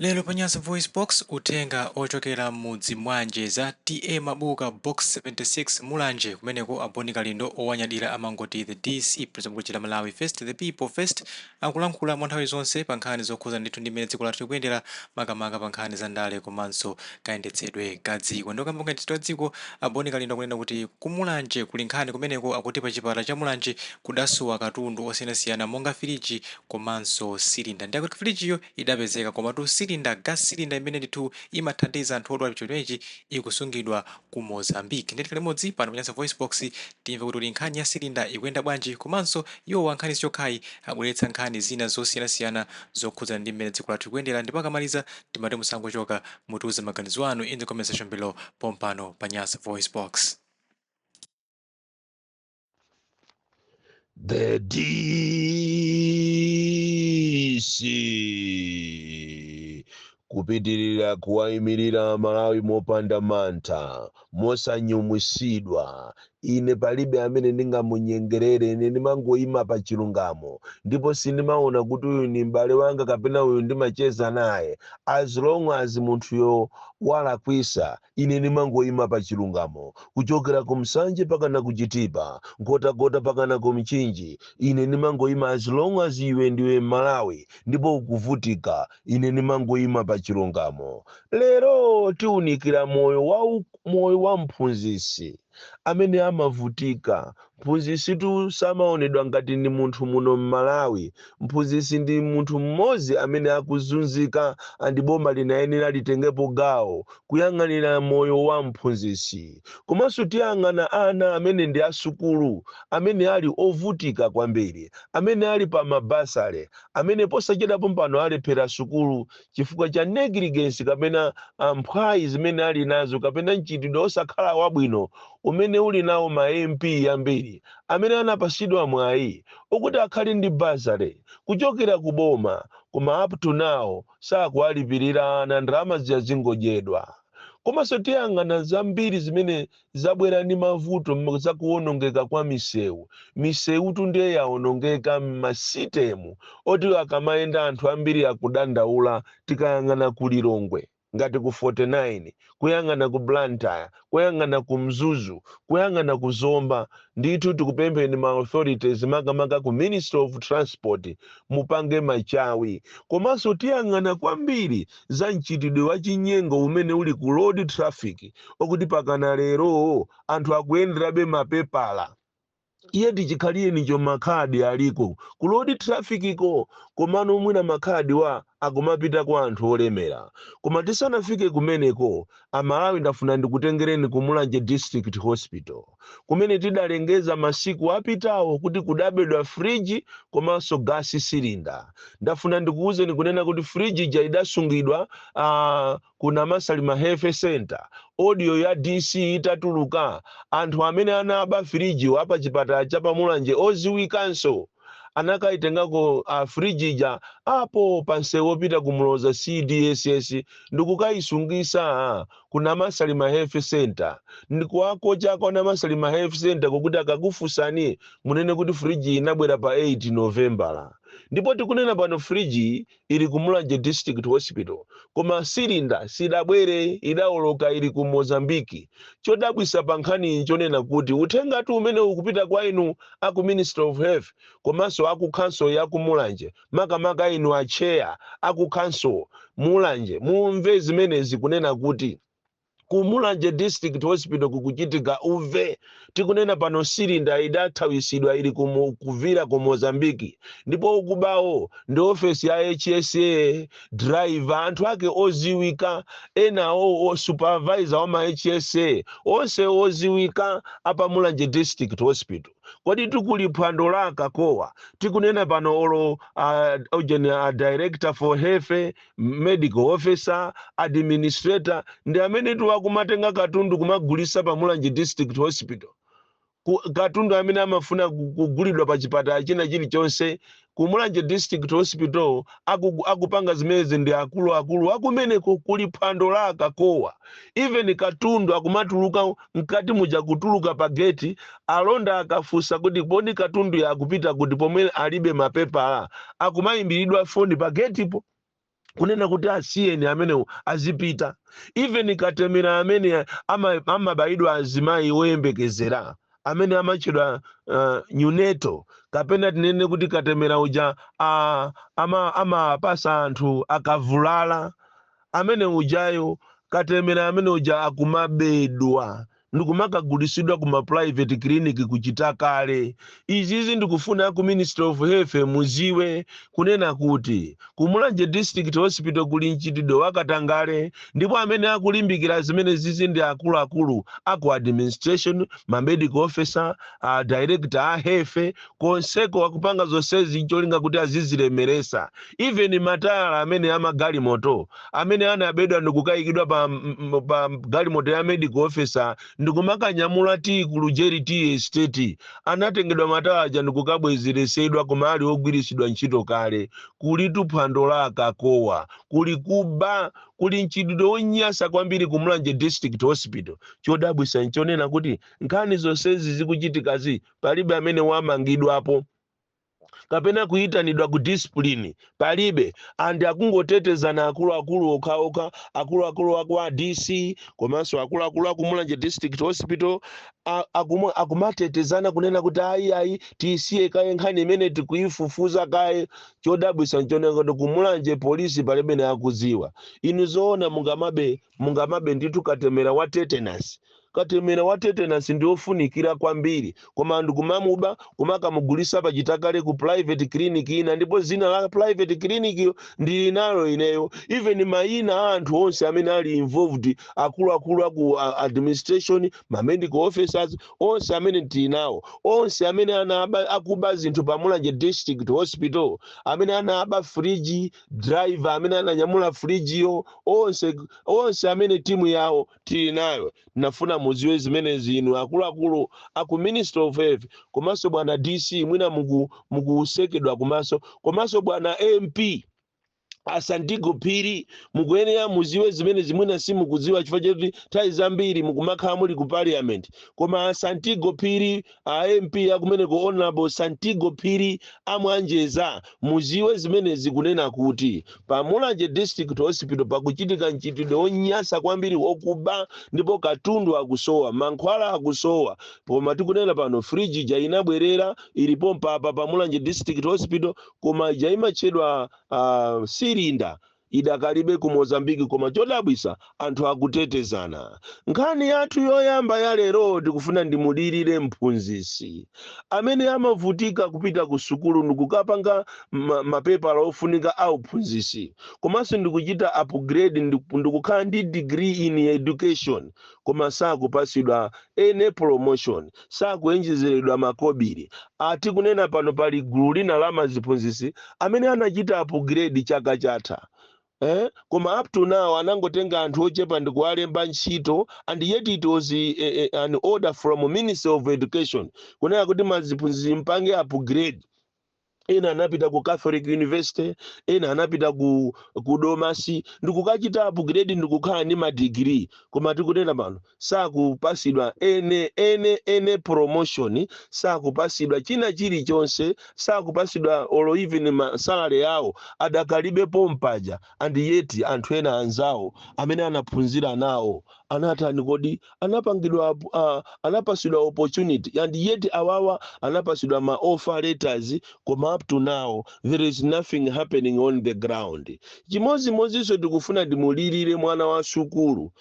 Lero pa Nyasa VoiceBox, uthenga ochokera m'mudzi mwa Njeza, TA Mabuka, Box 76, Mulanje. Kumeneko a Bon Kalindo, owanyadira amangoti The DC, President wa Malawi First, the people first, akulankhula mwa nthawi zonse pa nkhani zokhuza ndithu ndi mmene dziko lathu likuyendera, makamaka pa nkhani za ndale komanso kayendetsedwe ka dziko. Ndipo kamba kayendetsedwe ka dziko, a Bon Kalindo akunena kuti ku Mulanje kuli nkhani. Kumeneko akuti pa chipatala cha Mulanje kudasowa katundu osiyanasiyana monga firiji komanso silinda. Ndiye akuti firijiyo idapezeka, komatu silinda, gas cylinder imene ndithu imathandiza anthu odwala chimenechi, ikusungidwa ku Mozambique. Ndiye tikhale limodzi pano pa Nyasa Voice Box, timve kuti uli nkhani ya silinda ikuyenda bwanji, komanso iwowa nkhani sichokhayi, abweretsa nkhani zina zosiyanasiyana zokhudzana ndi mmene dziko lathu likuyendera. Ndipo akamaliza timati musangochoka, mutiuze maganizo anu in the comment section below pompano pa Nyasa Voice Box. The DC kupitirira kuwayimirira Malawi mopanda mantha, mosanyumwisidwa. Ine palibe amene ndingamunyengerere. Ine ndimangoyima pa chilungamo, ndipo sindimaona kuti uyu ndi m'bale wanga kapena uyu ndimacheza naye. As long as munthuyo walakwisa, ine ndimangoyima pa chilungamo. Kuchokera ku Msanje pakana ku Chitipa, Nkhotakota pakana ku Mchinji, ine ndimangoyima. As long as iwe ndiwe Malawi ndipo ukuvutika, ine ndimangoyima pa chilungamo. Lero tiunikira moyo wa mphunzitsi amene amavutika. Mphunzitsitu samaonedwa ngati ndi munthu muno m'Malawi. Mphunzitsi ndi munthu mmodzi amene akuzunzika, and boma linayenera litengepo gawo kuyang'anira moyo wa mphunzitsi. Komanso tiyang'ana ana amene ndi asukulu, amene ali ovutika kwambiri, amene ali pa mabursary, amene posachedwapo pano alephera sukulu chifukwa cha negligence kapena mphwayi zimene ali nazo, kapena mchitidwe osakhala wabwino umene uli nawo ma MP ambiri amene anapasidwa mwayi okuti akhale ndi bursary kuchokera ku boma, koma up to now sakuwalipirira ana, ndalama zija zingodyedwa. Komanso tiyang'ana zambiri zimene zabwera ndi mavuto zakuwonongeka kwa misewu. Misewutu ndiye yawonongeka m'masitemu oti akamayenda anthu ambiri akudandaula. Tikayang'ana ku Lilongwe, ngati ku 49, kuyang'ana ku Blantyre, kuyang'ana ku Mzuzu, kuyang'ana ku Zomba, ndithu tikupempheni ma authorities, makamaka ku Ministry of Transport, mupange machawi. Komanso tiyang'ana kwambiri za mchitidwe wa chinyengo umene uli ku road traffic, okuti pakana lero anthu akuyenderabe mapepala, iye tichikhalire makhadi aliko ku road traffic ko, komano mwina makhadi wa akumapita kwa anthu olemera. Koma tisanafike kumeneko, Amalawi, ndafuna ndikutengereni ku Mulanje District Hospital, kumene tidalengeza masiku apitawo kuti kudabedwa friji komanso gas cylinder. Ndafuna ndikuwuzeni kunena kuti friji ija idasungidwa ku Namasalima Health Center. Audio ya DC itatuluka, anthu amene anaba friji apa chipatala cha pamulanje oziwikanso anakaitengako friji ija apo pansewu wopita ku Muloza CDSS ndikukayisungisa ku Namasalima Health Center. Ndikuwakocha kwa Namasalima Health Center kokuti akakufunsani munene kuti friji inabwera pa 8 Novembala. Ndipo tikunena pano friji ili ku Mulanje District Hospital, koma silinda sidabwere, idawoloka, ili ku Mozambiki. Chodabwisa pa nkhani chonena kuti uthengatu umene ukupita kwa inu aku Ministry of Health komanso aku council ya ku Mulanje, makamaka inu a chair aku council Mulanje, mumve zimenezi kunena kuti ku Mulanje District Hospital kukuchitika uve. Tikunena pano silinda idathawisidwa, ili kuvira ku Mozambiki, ndipo ukubawo ndi ofesi ya HSA, driver, anthu ake oziwika enawo, supervisor wa ma HSA onse oziwika apa Mulanje District Hospital. Kodi tikuli phwando la akakowa? Tikunena pano olo ujeni, director for health, medical officer, administrator ndi amene tiwakumatenga katundu kumagulisa pa Mulanje District Hospital. Katundu amene amafuna kugulidwa pa chipatala china chilichonse ku Mulanje District Hospital, akupanga zimenezi ndi akuluakulu akumeneko. Kuli phwando la akakowa. Even katundu akumatuluka mkati muja, kutuluka pa geti, alonda akafunsa kuti kodi katundu yakupita kuti pomwe alibe mapepala, akumayimbiridwa foni pa getipo. Kunena kuti asiyeni amenewo azipita. Even katemera amene amabayidwa azimayi woyembekezera, amene amatchedwa neonatal, kapena tinene kuti katemera uja amapasa anthu akavulala, amene ujayo, katemera amene uja akumabedwa ndikumakagulitsidwa kuma private clinic kuchita kale. Izizi ndikufuna ku Ministry of Health muziwe kunena kuti ku Mulanje District Hospital kuli mchitidwe wakatangale, ndipo amene akulimbikira zimene zizi ndi akuluakulu aku administration, ma medical officer, director a health konseko. Akupanga zonsezi cholinga kuti azizilemeresa. Even matayala amene amagalimoto amene anabedwa ndikukayikidwa pa galimoto ya medical officer ndikumakanyamula tii ku Lujeri Tea Estate, anatengedwa matayala aja ndikukabwezeresedwa, koma ali ogwiritsidwa ntchito kale. Kulitu phwando la akakowa, kuli kuba, kuli mchitidwe wonyasa kwambiri ku Mulanje District Hospital. Chodabwisa nchonena kuti nkhani zonsezi zikuchitikazi, palibe amene wamangidwapo kapena kuyitanidwa ku discipline, palibe. And akungotetezana akuluakulu okhaokha, akuluakulu aku a DC komanso akuluakulu aku Mulanje District Hospital, akumatetezana kunena kuti ayi, ayi, tisiye kaye nkhani imene, tikuifufuza kaye. Chodabwisa nchonena kuti kumulanje polisi palibe ne akuziwa. Inu zoona mungamabe ndithu katemera wa tetanus? Katemera wa tetanus ndi ofunikira kwambiri, koma anthu kumamuba, kumakamugulisa pachitakale ku private clinic ina, ndipo zina la private clinic yo ndili nalo ineyo. Even mayina a anthu onse amene ali involved, akuluakulu aku administration, ma medical officers onse amene tili nawo, onse amene anaba, akuba zinthu pa Mulanje District Hospital, amene anaba friji, driver amene ananyamula frijiyo, onse onse amene timu yawo tili nayo. Nafuna mudziwe zimenezi inu akuluakulu aku Ministry of Health, komanso bwana DC, mwina mukusekedwa kumaso, komanso bwana MP Asantigo Phiri, mukuyenera muziwe zimene zimwina simukudziwa chifukwa chakuti nthawi zambiri mukumakhala muli ku parliament. Koma Asantigo Phiri, a MP akumeneko, Honorable Santigo Phiri amwanjeza, muziwe zimenezi kunena kuti pa Mulanje District Hospital pakuchitika mchitidwe wonyasa kwambiri wokuba, ndipo katundu akusowa, mankhwala akusowa. Koma tikunena pano, friji ija inabwerera, ilipo mpapa pa Mulanje District Hospital, koma ija imatchedwa cylinder idakalibe ku Mozambiki. Koma chodabwisa, anthu akutetezana. Nkhani yathu yoyamba ya lero, tikufuna ndimulirire mphunzisi amene amavutika kupita ku sukulu ndikukapanga mapepala ofunika a uphunzisi, komanso ndikuchita upgrade, ndikukhala ndi degree in education, koma sakupasidwa any promotion, sakuenjezeredwa makobiri. Ati kunena pano pali gulu lina la maziphunzisi amene anachita upgrade chaka chatha, eh? Koma up to now anangotenga anthu ochepa ndikuwalemba ntchito, and yet it was an order from Ministry of Education kunena kuti maziphunzisi mpange upgrade. Ena anapita ku Catholic University, ena anapita ku Domasi ndikukachita upgrade ndikukhala ndi madigiri, koma tikunena pano sakupasidwa ene promotion, sakupasidwa china chilichonse, sakupasidwa olo even ma salary yawo adakalibe pompaja. And yet anthu ena anzawo amene anaphunzira nawo anatani kodi? Anapangidwa, anapasidwa opportunity, and yet awawa anapasidwa ma offer letters, koma up to now there is nothing happening on the ground. Chimodzimodzinso tikufuna ndimulirire mwana wa sukulu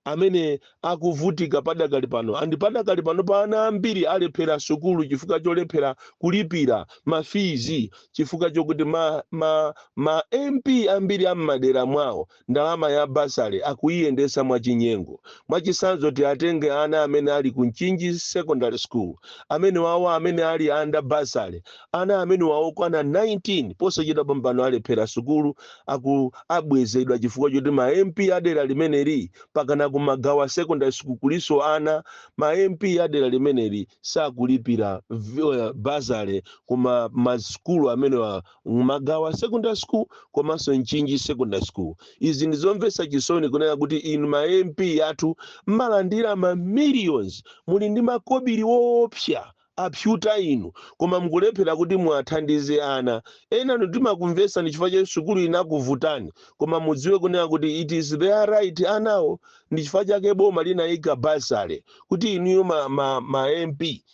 amene akuvutika padakali pano. And padakali pano pa ana ambiri alephera sukulu chifukwa cholephera kulipira ma fees, chifukwa chokuti ma MP ambiri am'madera mwawo ndalama ya bursary akuyiyendesa mwachinyengo. Mwachitsanzo, tiatenge ana amene ali ku Mchinji Secondary School, amene wawo amene ali under bursary, ana amene wawo kwana 19, posachedwa pambano alephera sukulu, aku abwezedwa chifukwa choti ma MP adera limeneli, pakana kumagawa Secondary School kuliso ana, ma MP adera limeneli sakulipira bursary kuma masukulu amene wa Magawa Secondary School komanso Mchinji Secondary School. Izi ndizomvetsa chisoni kunena kuti inu ma MP athu mmalandira ma millions, muli ndi makobiri woopsa. Apyuta inu, koma mukulephera kuti muwathandize ana. Ena timakumvesani chifukwa cha sukulu inakuvutani, koma mudziwe kunena kuti it is their right anawo. Ndi chifukwa chake boma linayika bursary kuti inuyo ma MP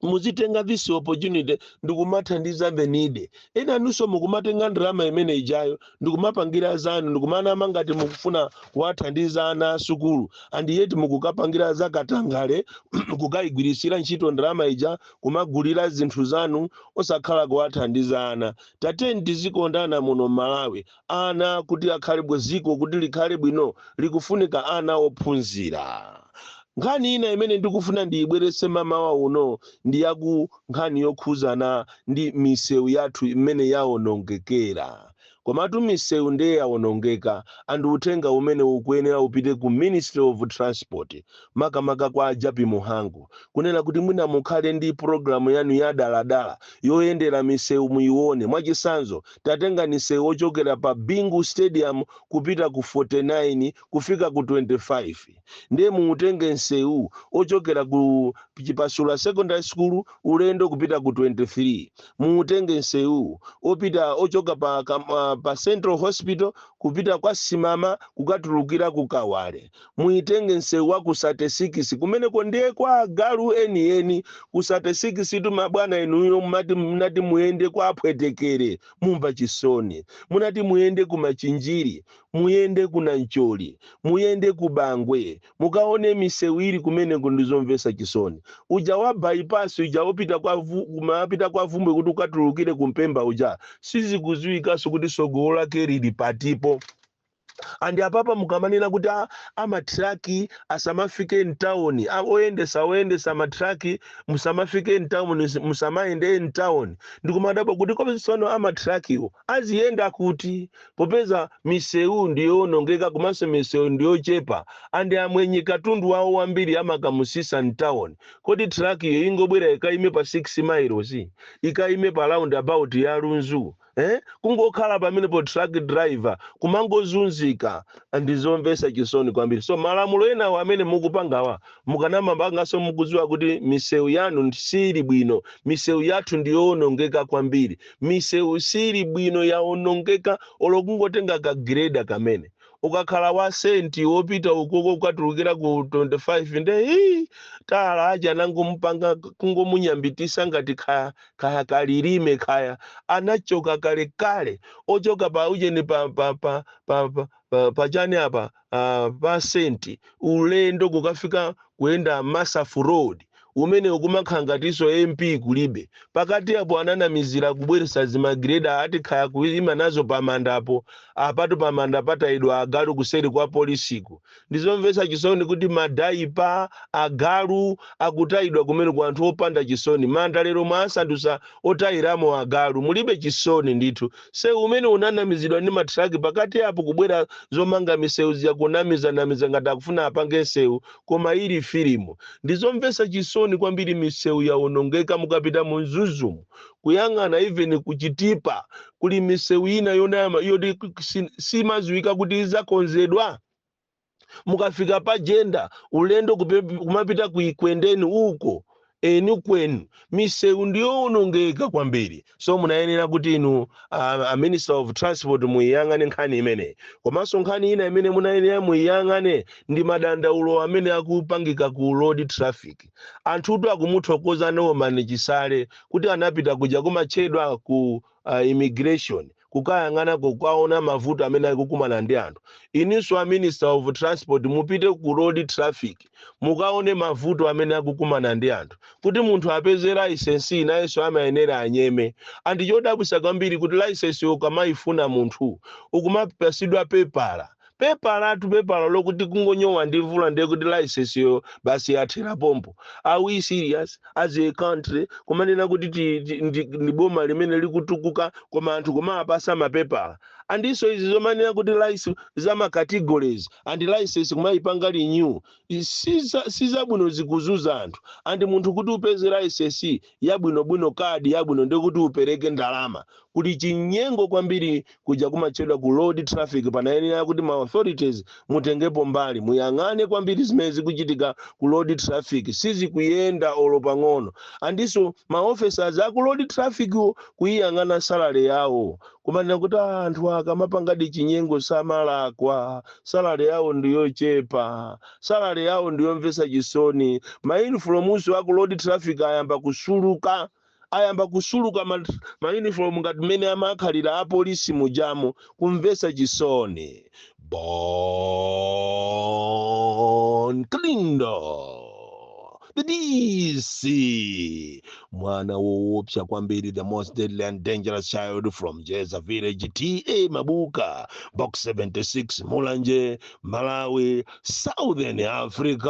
muzitenga this opportunity ndikumathandiza the needy. Ena anunso mukumatenga ndalama imene ijayo ndikumapangira zanu, ndikumanama ngati mukufuna kuwathandiza ana asukulu, and yet mukukapangira zakatangale, kukayigwirisira ntchito ndalama ija kumagulira zinthu zanu, osakhala kuwathandiza ana. Tateni tizikondana muno Malawi. Ana kuti akhale bweziko, kuti likhale bwino, likufunika ana ophunzira. Nkhani ina imene ndikufuna ndiyibweretse mamawa uno ndi yaku nkhani yokhuzana ndi misewu yathu imene yawonongekera. Komatu misewu ndiye yawonongeka, and uthenga umene ukuyenera upite ku Ministry of Transport, makamaka kwa Ajapi Muhangu, kunena kuti mwina mukhale ndi programu yanu ya daladala yoyendera misewu, muione. Mwachisanzo, tatenga misewu ochokera pa Bingu Stadium kupita ku 49 kufika ku 25, ndiye muutenge msewu ochokera ku Chipasula Secondary School ulendo kupita ku 23, muutenge msewu opita ochoka pa Central Hospital kupita kwa Simama kukatulukira ku Kawale, muitenge msewu wa ku 36 kumeneko ndiye kwa agalu enieni ku 36 tu. Mabwana inuyo mumati munati muyende kwa Aphwetekere, mumva chisoni. Munati muyende ku Machinjiri, muyende ku Nancholi, muyende ku Bangwe, mukaone misewu ili kumeneko, ndizomvetsa chisoni. Uja wa bypass uja wopita kwa kumapita kwa Vumbwe kuti ukatulukire kumpemba uja, sizikuziwikanso kuti sogolo lake lili patipo. And apapa mukamanena kuti amatraki asamafike mtawuni, oyendesa matraki musamafike mtawuni, musamayende mtawuni, ndikumadabwa kuti kopesano amatrakiwo aziyenda kuti, popeza misewu ndiyowonongeka komanso misewu ndiyochepa, and amwenye katundu wawo wambiri amakamusisa mtawuni. Kodi trakiyo ingobwera ikaime pa 6 miles, ikaime pa roundabout ya Lunzu, eh? Kungokhala pamenepo, truck driver kumangozunzika, ndizomvetsa chisoni kwambiri. So malamulo enawo amene mukupangawa, mukanamapanganso mukudziwa kuti misewu yanu sili bwino. Misewu yathu ndiyowonongeka kwambiri, misewu sili bwino, yawonongeka. Olo kungotenga kagreda kamene ukakhala wa senti wopita ukoko ukatulukira ku 25, nde ii, tala aja anangomupanga kungomunyambitisa ngati khaya khaya kalilime khaya, anachoka kalekale. Ochoka pa ujeni pa chani apa, pa senti ulendo kukafika kuyenda Masafu Road umene ukumakhala ngatinso MP kulibe. Pakati apo ananamizira kubweresa zimagreda, ati khaya kuima nazo pamandapo apatu, pamanda patayidwa agalu kuseri kwa polisiko. Ndizomvetsa chisoni kuti madaipa agalu akutayidwa kumene ku anthu opanda chisoni. Manda lero mwasandusa otayiramo agalu, mulibe chisoni ndithu. Sewu umene unanamizidwa ndi matraki pakati apo, kubwera zomanga misewu ziyakunamizanamiza ngati akufuna apange nsewu, koma ili filimu. Ndizomvetsa chisoni kwambiri, misewu yawonongeka. Mukapita mu Mzuzumu kuyang'ana, even kuchitipa kuli misewu ina yonama yoti simaziwika kuti izakonzedwa. Mukafika pa Jenda ulendo kumapita ku Ikwendeni uko eni kwenu, misewu ndiyowonongeka kwambiri. So munayenera kuti inu a Minister of Transport muyiyang'ane nkhani imeneyi. Komanso nkhani ina imene munayenera muyiyang'ane ndi madandaulo amene akupangika ku road traffic. Anthutu akumuthokoza Norman Chisale kuti anapita kuja kumatchedwa ku immigration kukayang'ana, kukaona mavuto amene akukumana ndi anthu. Ininso a Minister of Transport mupite ku road traffic, mukaone mavuto amene akukumana ndi anthu. Kuti munthu apeze license, nayenso amayenera anyeme. And chodabwisa kwambiri kuti license ukamayifuna munthu ukumapasidwa pepala, pepala tu, pepala lokuti kungonyowa ndi mvula ndiye kuti license yo basi yathera pompo. Are we serious as a country kumanena kuti ndi boma limene likutukuka, koma anthu kumapasa mapepala? Andinso izi zomanena kuti license za ma categories and license kumayipanga renew sizabwino, zikuzuza anthu. And munthu kuti upeze license yabwinobwino, kadi yabwino, ndikuti upereke ndalama. Kuli chinyengo kwambiri kuja kumatchedwa ku road traffic. Panayenera kuti ma authorities mutengepo mbali, muyang'ane kwambiri zimene zikuchitika ku road traffic. Sizikuyenda olo pang'ono. Andinso ma officers aku road traffic wo, kuyiyang'ana salary yawo, kumanena kuti anthu akamapangadi chinyengo samalakwa. Salary yawo ndiyochepa, salary yawo ndiyomvetsa chisoni. Ma uniforms aku road traffic ayamba kusuluka, ayamba kusuluka ma uniform ngati mmene amakhalira apolisi mujamo. Kumvetsa chisoni. Bon Kalindo, the DC, mwana woopsa kwambiri, the most deadly and dangerous child from Jeza Village, TA Mabuka, Box 76, Mulanje, Malawi, Southern Africa.